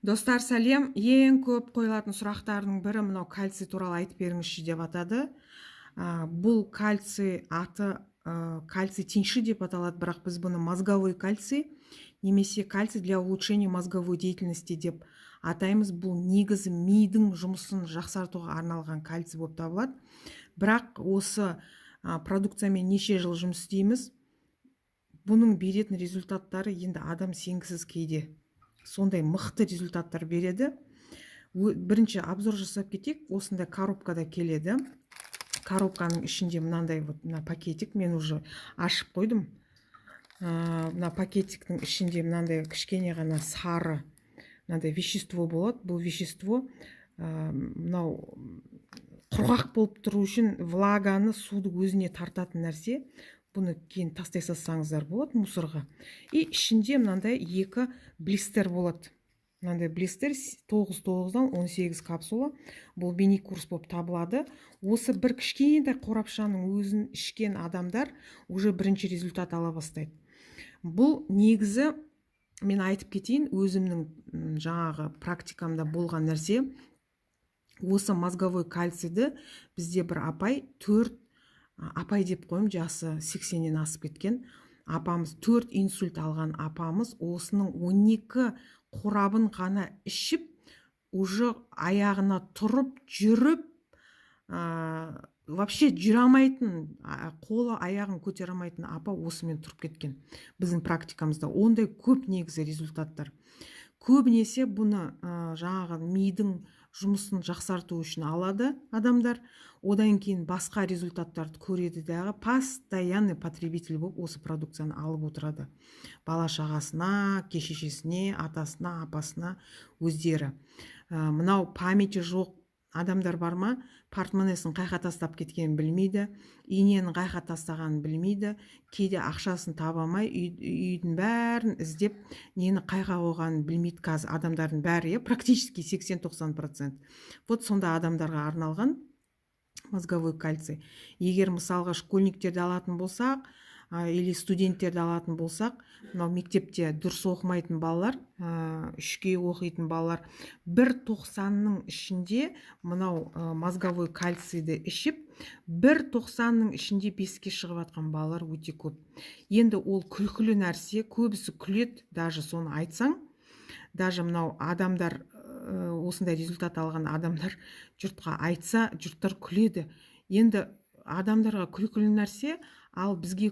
Достар, сәлем! Ең көп қойылатын сұрақтардың бірі: мынау кальций туралы айтып беріңізші деп атады. Бұл кальций аты кальций тиньши деп аталады, бірақ біз бұны мозговой кальций немесе кальций для улучшения мозговой деятельности деп атаймыз. Бұл негізі мидың жұмысын жақсартуға арналған кальций болып табылады. Бірақ осы продукциямен неше жыл жұмыс істейміз, бұның беретін результаттары енді адам сенгісіз, кейде сондай мықты результаттар береді. Бірінші обзор жасап кетейік. Осындай коробкада келеді. Коробканың ішінде мынандай, вот мына пакетик, мен уже ашып қойдым. Мына пакетиктің ішінде мынандай кішкене ғана сары мынандай вещество болады. Бұл вещество мынау құрғақ болып тұру үшін влаганы, суды өзіне тартатын нәрсе. Бұны кейін тастай салсаңыздар болады мусорға. И ішінде мынандай екі блистер болады. Мынандай блистер, тоғыз тоғыздан 18 капсула. Бұл мини курс болып табылады. Осы бір кішкентай қорапшаның өзін ішкен адамдар уже бірінші результат ала бастайды. Бұл негізі, мен айтып кетейін, өзімнің жаңағы практикамда болған нәрсе. Осы мозговой кальцийді бізде бір апай, төрт апай деп қоямын, жасы 80-нен асып кеткен апамыз, төрт инсульт алған апамыз осының 12 қорабын ғана ішіп, уже аяғына тұрып жүріп, вообще жүре алмайтын, қолы аяғын көтере алмайтын апа осымен тұрып кеткен. Біздің практикамызда ондай көп негізі результаттар. Көбінесе бұны жаңағы мидың жұмысын жақсарту үшін алады адамдар. Одан кейін басқа результаттарды көреді дағы, постоянный потребитель болып осы продукцияны алып отырады бала шағасына, әке шешесіне, атасына, апасына, өздері. Мынау памяти жоқ адамдар бар ма, портмонесін қайда тастап кеткенін білмейді, инені қайда тастағанын білмейді, кейде ақшасын таба алмай, үйдің бәрін іздеп, нені қайға қойғанын білмейді. Қазір адамдардың бәрі, иә, практически 80-90%. Вот сондай адамдарға арналған мозговой кальций. Егер, мысалға, школьниктерді алатын болсақ или студенттерді алатын болсақ, мынау мектепте дұрыс оқымайтын балалар, үшке оқитын балалар бір тоқсанның ішінде мынау мозговой кальцийді ішіп, бір тоқсанның ішінде беске шығып жатқан балалар өте көп. Енді ол күлкілі нәрсе, көбісі күледі даже соны айтсаң. Даже мынау адамдар, осындай результат алған адамдар жұртқа айтса, жұрттар күледі. Енді адамдарға күлкілі нәрсе, ал бізге